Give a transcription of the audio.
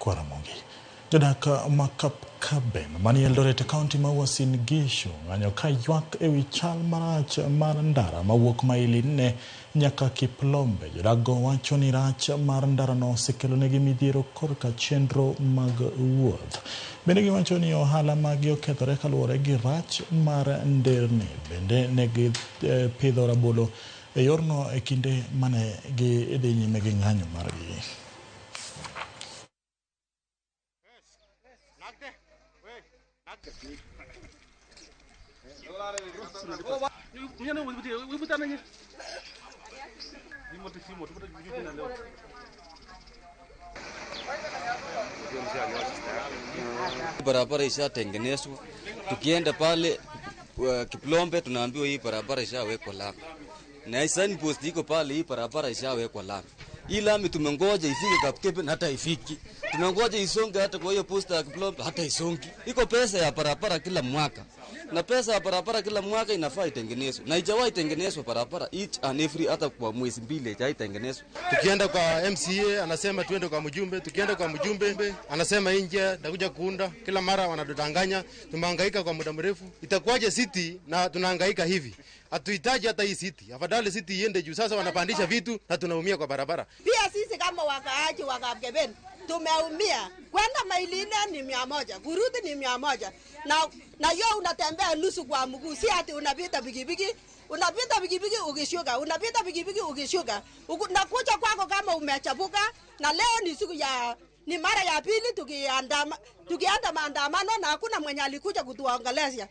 Kwaramogi. Jodak ma Kapkaben manie Eldoret e kaunti ma Uasin Gishu ng'anyo ka ywak ewi chal marach mar ndara mawuok maili 4 nyaka Kiplombe. Jodak go wacho ni rach mar ndarano osekelonegi midhiero korka chenro mag wuoth. Bende giwacho ni ohala maggi okethore kaluwore gi rach mar nderni. Bende negi pidho rabolo e yorno e kinde mane gidhi nyime gi ng'anyo margi. Barabara ishatengenezwa, tukienda pale Kiplombe tunaambiwa hii barabara ishawekwa lami, na signpost iko pale, hii barabara ishawekwa lami. Hii lami tumengoja ifike Kapkeben, hata ifiki. Tumengoja isonge hata kwa hiyo posta ya Kiplombe, hata isongi. Iko pesa ya barabara kila mwaka, na pesa ya barabara kila mwaka inafaa itengenezwe, na haijawahi tengenezwa barabara each and every, hata kwa mwezi mbili haijawahi tengenezwa. Tukienda kwa MCA anasema tuende kwa mjumbe, tukienda kwa mjumbe anasema hii njia nitakuja kuunda. Kila mara wanatudanganya, tumehangaika kwa muda mrefu. Itakuwaje city na tunahangaika hivi? Hatuhitaji hata hii city, afadhali city iende juu. Sasa wanapandisha vitu na tunaumia kwa barabara. Pia sisi kama wakaaji wa Kapkeben tumeumia. Kwenda maili 4 ni 100, kurudi ni 100. Na hiyo unatembea nusu kwa mguu, si ati unapita pikipiki. Unapita pikipiki ukishuka, unapita pikipiki ukishuka. Unakuja kwako kama umechapuka. Na leo ni siku ya ni mara ya pili tukianda maandamano na hakuna mwenye alikuja kutuangalia.